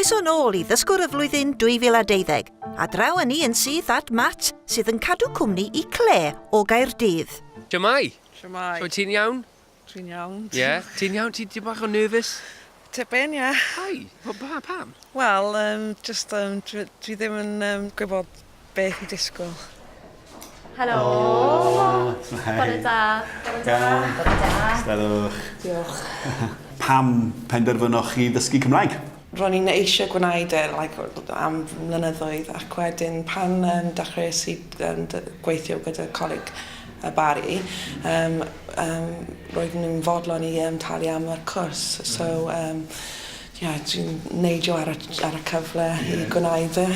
Croeso nôl i Ddysgwr y Flwyddyn 2012, a draw â ni yn syth at Matt, sydd yn cadw cwmni i Claire o Gaerdydd. Shwmae? Shwmae. So ti'n iawn? Dwi'n iawn. Ie? Yeah? Ti'n iawn? Ti'n ti bach o nervous? Tipyn, ie. Yeah. Hai, pa, pam? Wel, um, just, um, dwi, dwi ddim yn um, gwybod beth i disgwyl. Helo. Bore da. Bore da. Bore da. Steddwch. Diolch. Pam penderfynoch chi ddysgu Cymraeg? Ro'n i'n eisiau gwneud e like, am mlynyddoedd ac wedyn pan um, dechreuais i um, gweithio gyda Coleg y Barri, um, um, roedden nhw'n fodlon i um, talu am yr cwrs. So, um, yeah, dwi'n neidio ar y, ar y cyfle i gwneud e.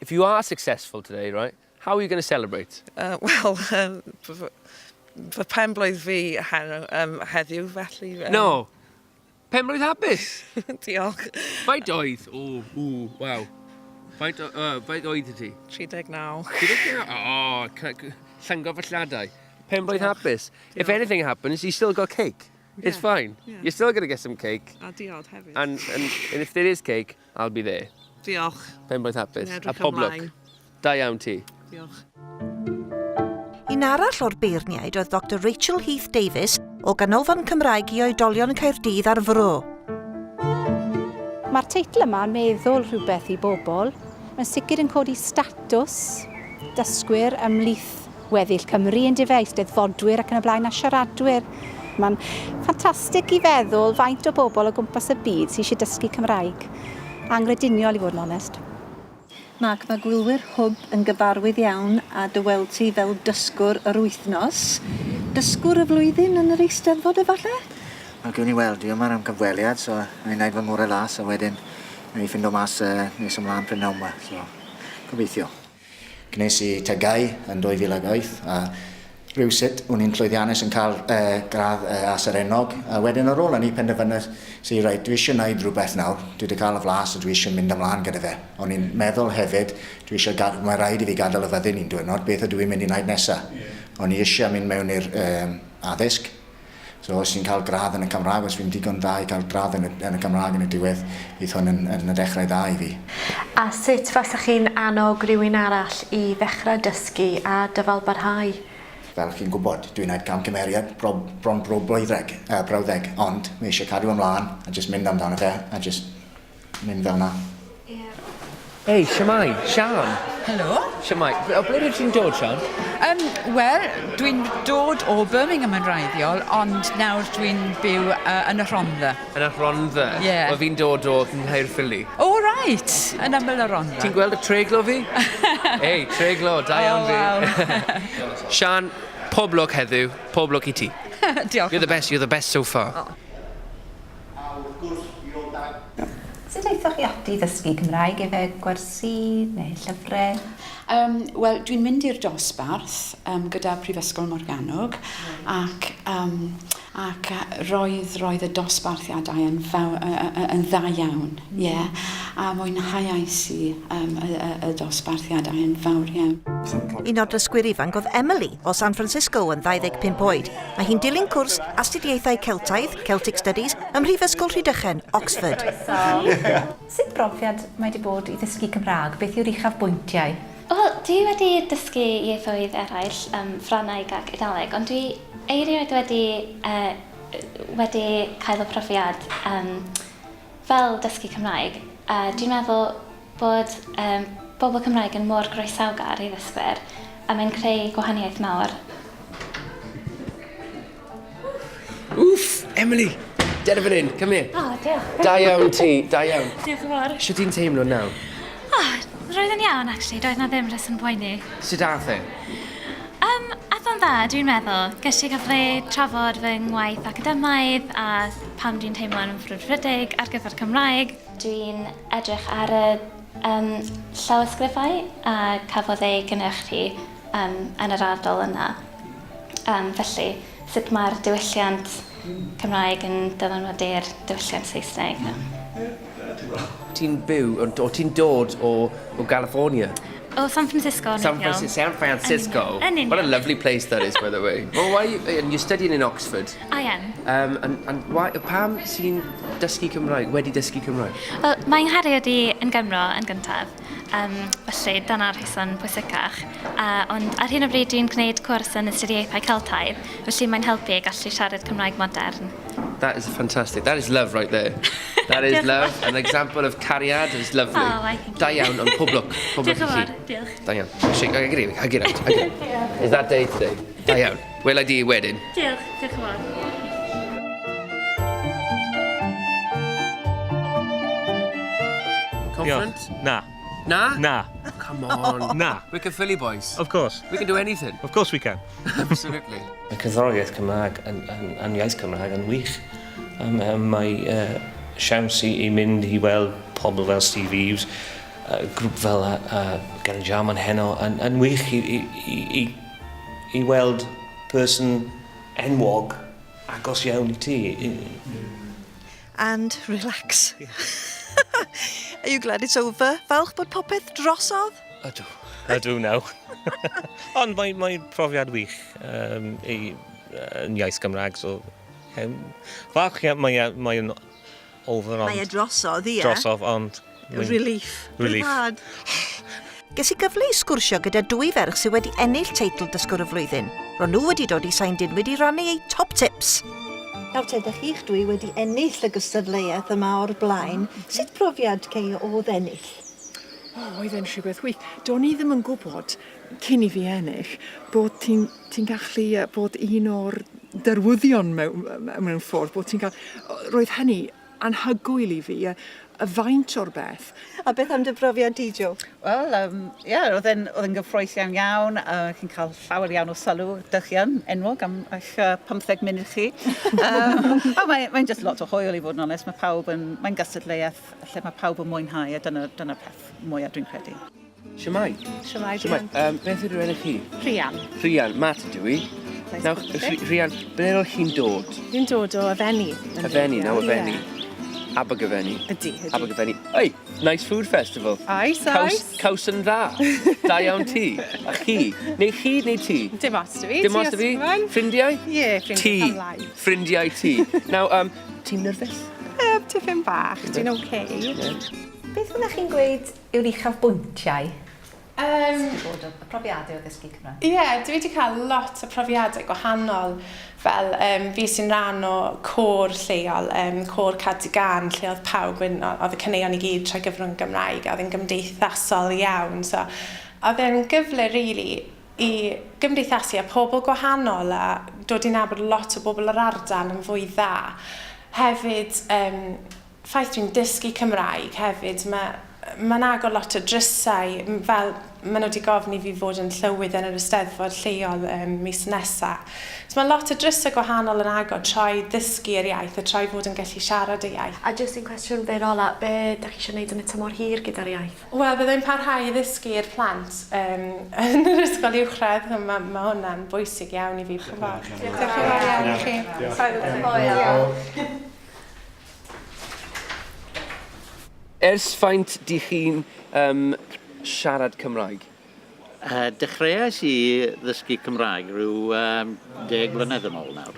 If you are successful today, right, how are you going to celebrate? Uh, Wel, um, fy penblwydd fi heno, um, heddiw, felly... Um, no! Penblwydd hapus! Diolch. Faint oedd? O, ww, waw. Faint, uh, faint oedd i ti? 39. 39? O, oh, llongyfarchiadau. Penblwydd hapus. If anything happens, you still got cake. Yeah. It's fine. Yeah. You're still going to get some cake. A diod hefyd. And, and, and if there is cake, I'll be there. Diolch. Penblwydd hapus. A pob lwc. Da iawn ti. Diolch. Un arall o'r beirniaid oedd Dr Rachel Heath Davies o Ganolfan Cymraeg i Oedolion Caerdydd a'r Fro. Mae'r teitl yma yn meddwl rhywbeth i bobl. Mae'n sicr yn codi statws dysgwyr ymhlith weddill Cymru yn dyfe, eisteddfodwyr ac yn y blaen a siaradwyr. Mae'n ffantastig i feddwl faint o bobl o gwmpas y byd sydd eisiau dysgu Cymraeg. Angrediniol i fod yn onest. Mark, mae gwylwyr Hwb yn gyfarwydd iawn â dy weld ti fel dysgwr yr wythnos. Dysgwr y flwyddyn yn yr Eisteddfod efallai? Wel, gewn ni weld. Dwi yma am gyfweliad, so na i wneud fy ngorau las a wedyn na i ffindo mas uh, nes ymlaen prynhawn 'ma, so gobeithio. Gwnes i TGAU yn 2008 a rhywsut o'n i'n llwyddiannus yn cael uh, gradd uh, A serennog a wedyn ar ôl hynny penderfynais i reit dwi eisiau gwneud rhywbeth nawr, dwi wedi cael y flas a dwi eisiau mynd ymlaen gyda fe. O'n i'n meddwl hefyd, dwi eisiau gad- mae rhaid i fi gadael y fyddin un diwrnod, beth ydw i'n mynd i wneud nesaf? Yeah. O'n i eisiau mynd mewn i'r um, addysg, So os ti'n cael gradd yn y Cymraeg, os fi'n digon da i cael gradd yn y, yn y Cymraeg yn y diwedd, fydd hwn yn, yn y dechrau dda i fi. A sut fasech chi'n annog rhywun arall i ddechrau dysgu a dyfalbarhau? Fel chi'n gwybod, dwi'n gwneud camgymeriad bro, bron bro blwyddeg, uh, brawddeg, ond mae eisiau cadw ymlaen a jyst mynd amdano fe a jyst mynd fel 'na. Hei, shwmae? Sian. Helo. Shwmae? O ble rwyt ti'n dod, Sian? Um, Wel, dwi'n dod o Birmingham yn wreiddiol, ond nawr dwi'n byw uh, yn y Rhondda. Yn y Rhondda? Ie. Yeah. Wel, fi'n dod o Nghaerffili. O, oh, right! Yn ymyl y Rhondda. Ti'n gweld y treglo fi? Ei, treglo, da iawn oh, fi. Wow. Sian, pob lwc heddiw, pob lwc i ti. Diolch. You're the best, you're the best so far. Oh. Sut aethoch chi ati i ddysgu Cymraeg? Efe gwersi neu llyfrau? Um, Wel, dwi'n mynd i'r dosbarth um, gyda Prifysgol Morgannwg ac, um, ac roedd, roedd y dosbarthiadau yn, faw, yn dda iawn. Mm. Yeah. A mwynhauais i um, y, y, y dosbarthiadau yn fawr iawn. Un o'r dysgwyr ifanc oedd Emily o San Francisco yn 25 oed. Mae hi'n dilyn cwrs Astudiaethau Celtaidd, Celtic Studies, ym Mhrifysgol Rhydychen, Oxford. Sut brofiad mae 'di bod i ddysgu Cymraeg? Beth yw'r uchafbwyntiau? Wel, dwi wedi dysgu ieithoedd eraill, um, Ffrangeg ac Eidaleg, ond dwi erioed wedi, uh, wedi cael y profiad um, fel dysgu Cymraeg. A dwi'n meddwl bod um, bobl Cymraeg yn mor groesawgar i ddysgwyr, a mae'n creu gwahaniaeth mawr. Wff, Emily! Dere fan hyn, come here. O, oh, diolch. Da iawn ti, da iawn. Diolch yn fawr. Sut ti'n teimlo nawr? Oh, roedd yn iawn, actually. Doedd na ddim rheswm poeni. Sut ath e? Um, ath o'n dda, dwi'n meddwl. Ges i gyfle trafod fy ngwaith academaidd a pam dwi'n teimlo'n frwdfrydig ar gyfer Cymraeg. Dwi'n edrych ar y um, llawysgrifau a cafodd ei gynhyrchu um, yn yr ardal yna. Um, felly, sut mae'r diwylliant Cymraeg yn dylanwadu'r diwylliant Saesneg. Ti'n byw, o ti'n dod o, o California? O San Francisco. San, Francisco, San Francisco. Yn union. What a lovely place that is, by the way. Well, why, and you're studying in Oxford. I am. And why, pam sy'n dysgu Cymraeg, wedi dysgu Cymraeg? Wel, mae nghariad i yn Gymro yn gyntaf, felly dyna'r rheswm pwysicach. Ond ar hyn o bryd dwi'n gwneud cwrs yn astudiaethau Celtaidd, felly mae'n helpu i gallu siarad Cymraeg modern. That is fantastic. That is love right there. That is love. An example of cariad is lovely. Oh, I thank you. Da iawn, ond pob lwc. Pob lwc Diolch yn i chi. fawr. Diolch. Da iawn. Shake, I get it, I get it. I get it. Is that day today? Da iawn. Wela di wedyn. Diolch. Diolch yn fawr. Confident? Na. Na? Na. Come on. Na. We're Caerphilly boys. Of course. We can do anything. Of course we can. Absolutely. Mae cerddoriaeth Cymraeg yn iaith Cymraeg yn wych. Mae siawns i mynd i weld pobl fel Steve Eaves, grŵp fel Geraint Jarman heno, yn wych i weld person enwog agos iawn i ti. And relax. Are you glad it's over? Falch bod popeth drosodd? Ydw. Ydw now. Ond mae profiad wych yn iaith Gymraeg, so falch iawn, mae'n over, ond Mae e drosodd, ie. Drosodd, ond Relief. Relief. Rhyddhad. Ges i gyfle i sgwrsio gyda dwy ferch sydd wedi ennill teitl Dysgwr y Flwyddyn. Ro'n nhw wedi dod i Sain Dinwyd i rannu eu top tips. Nawr te, dych chi'ch dwy wedi ennill y gystadleuaeth yma o'r blaen. Sut profiad cei oedd ennill? O, oedd e'n rhywbeth wych. Do'n i ddim yn gwybod, cyn i fi ennill, bod ti'n ti gallu bod un o'r derwyddion mewn ffordd, bod ti'n cael. Roedd hynny anhygoel i fi, y faint o'r beth. A beth am dy brofiad di, Jo? Wel, ie, yeah, oedd e'n gyffrous iawn iawn. Chi'n cael llawer iawn o sylw. Dych chi yn enwog am eich 15 munud chi. A mae'n just lot o hwyl i fod yn onest. Mae pawb yn, mae'n gystadleuaeth lle mae pawb yn mwynhau a dyna peth mwyaf dwi'n credu. Shwmae? Shwmae, Shwmae. Beth yw'r enw chi? Rhian. Rhian, Matt ydw i. Nice Nawr, to meet you. Rhian, ble roedd chi'n dod? Fi'n dod o Y Fenni. Y Fenni, naw, Y Fenni. Abergavenny. Ydy, ydy. Abergavenny. Ei, nice food festival. Oes, Caws, oes. caws yn dda. Da iawn ti. A chi. Neu chi neu ti? Dim ots 'da fi. Dim ots 'da fi? Ffrindiau? Ie, ffrindiau Ti. am lai. Ffrindiau ti. Nawr, ti'n nerfus? Tipyn bach, dwi'n okay. Beth fyddech chi'n gweud yw'r uchafbwyntiau? Bod y profiadau o ddysgu Cymraeg? Ie, yeah, dwi wedi cael lot o profiadau gwahanol. Fel fi sy'n rhan o côr lleol, côr Cardigan, lle oedd pawb yn, oedd y caneuon i gyd trwy gyfrwng Gymraeg, a oedd yn gymdeithasol iawn. So, oedd e'n gyfle, really, i gymdeithasu â pobl gwahanol a dod i nabod lot o bobl yr ardal yn fwy dda. Hefyd, ffaith dwi'n dysgu Cymraeg hefyd, mae'n agor lot o drysau, fel maen nhw wedi gofyn i fi fod yn llywydd yn yr Eisteddfod lleol mis nesa. So mae lot o drysau gwahanol yn agor trwy ddysgu yr iaith a trwy fod yn gallu siarad y iaith. A jyst un cwestiwn fyr ola, be da chi eisiau gwneud yn y tymor hir gyda'r iaith? Wel, byddai'n parhau i ddysgu i'r plant yn yr ysgol uwchradd. Mae hwnna'n bwysig iawn i fi. Diolch yn fawr iawn i chi. Diolch. Ers faint di chi'n siarad Cymraeg? Dechreuais i ddysgu Cymraeg rhyw 10 mlynedd yn ôl nawr,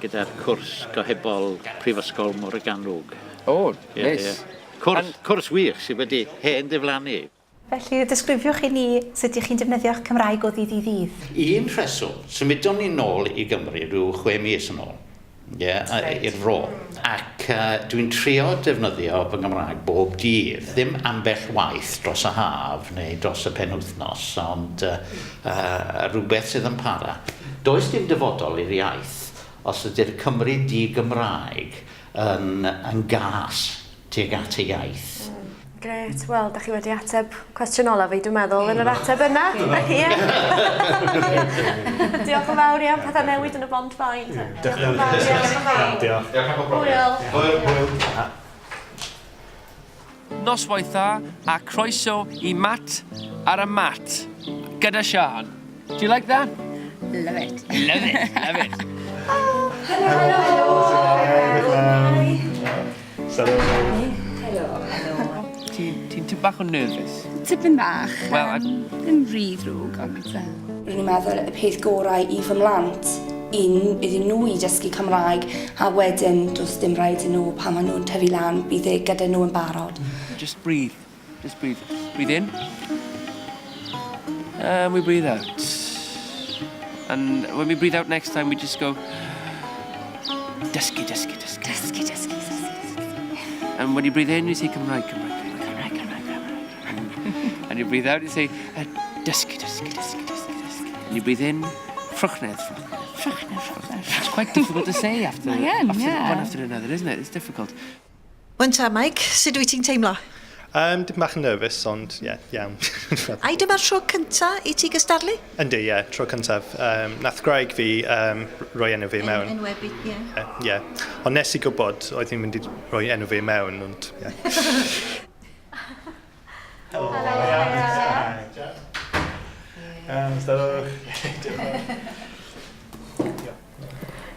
gyda'r cwrs gohebol Prifysgol Morgannwg. O, Ie, neis. ie. Cwrs wych sydd wedi hen diflannu. Felly, disgrifiwch i ni sut ydych chi'n defnyddio'ch Cymraeg o ddydd i ddydd. Un rheswm, symudon ni nôl i Gymru rhyw 6 mis yn ôl, yeah, i'r fro. Ac dwi'n trio defnyddio fy Nghymraeg bob dydd. Ddim ambell waith dros y haf neu dros y penwythnos, ond rhywbeth sydd yn para. Does dim dyfodol i'r iaith os ydy'r Cymry di-Gymraeg yn gas tuag at y iaith. Grêt, wel, da chi wedi ateb cwestiwn olaf fi, dwi'n meddwl, yn yr ateb yna. Ie. Diolch yn fawr iawn, pethau newid yn y Bont-faen. Diolch yn fawr iawn. Diolch. Hwyl. Hwyl. Hwyl. Noswaith dda a croeso i Matt ar y mat gyda Sian. Do you like that? Love it. Love it, love it. Hello. Hello. Hello. Ti'n ti bach o nervous? Tipyn bach. Wel, um, ddim rhy ddrwg, ond... Rwy'n meddwl y peth gorau i fy mhlant un iddyn nhw i dysgu Cymraeg a wedyn does dim rhaid i nhw pan maen nhw'n tyfu lan bydd e gyda nhw yn barod. Just breathe. Just breathe. Breathe in. And we breathe out. And when we breathe out next time, we just go... Dysgu, dysgu, dysgu. Dysgu, dysgu, dysgu. And when you breathe in, you say Cymraeg, Cymraeg, Cymraeg. Cymraeg, Cymraeg, Cymraeg. And you breathe out, you say dysgu, dysgu, dysgu, dysgu, dysgu. And you breathe in, ffrwchnedd, ffrwchnedd. Ffrwchnedd, ffrwchnedd. It's quite difficult to say after, Mae yn, after yeah. one after another, isn't it? It's difficult. Wan ta, Mike, sut wyt ti'n teimlo? Um, dipyn bach yn nervous, ond ie, yeah, iawn. Ai dyma'r tro cynta i ti gystadlu? Yndi, ie, yeah, tro cyntaf. Um, nath gwraig fi um, roi enw fi mewn. Enwebu, ie. Ie. Yeah. Ond nes i gwybod oedd hi'n mynd i roi enw fi mewn, ond ie. Yeah. Helo. Iawn,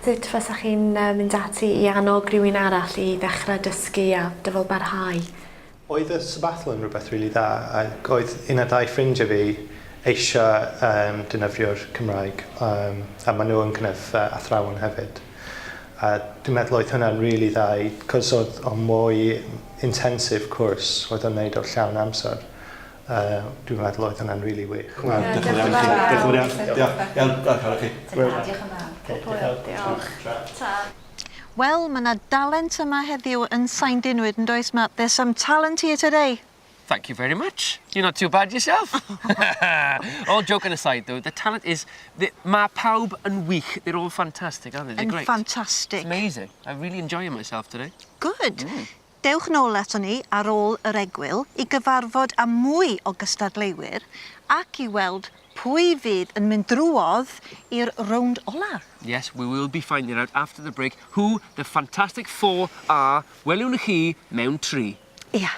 Sut fasach chi'n mynd ati i annog rhywun arall i ddechrau dysgu a dyfalbarhau? Oedd y sabathol yn rhywbeth rili dda ac oedd un a dau ffrindiau fi eisiau um, defnyddio'r Cymraeg um, a maen nhw yn kind of, uh, athrawon hefyd. A dwi'n meddwl oedd hwnna'n rili dda i, cos oedd o'n mwy intensive cwrs oedd o'n neud o'r llawn amser. Uh, dwi'n meddwl oedd hwnna'n rili wych. Wel, diolch yn fawr iawn i chi. Diolch yn fawr iawn. Diolch. Iawn, diolch i chi. Diolch yn fawr. Pob hwyl. Diolch. Ta. Wel, mae yna dalent yma heddiw yn Sain Dinwyd, yn does, Matt? There's some talent here today. Thank you very much. You're not too bad yourself. all joking aside, though, the talent is... The, mae pawb yn wych. They're all fantastic, aren't they? They're Yn great. ffantastig. It's amazing. I'm really enjoying myself today. Good. Mm. Dewch nôl aton ni ar ôl yr egwyl i gyfarfod â mwy o gystadleuwyr ac i weld pwy fydd yn mynd drwodd i'r rownd ola. Yes, we will be finding out after the break who the Fantastic Four are. Welwn chi mewn tri. Ia.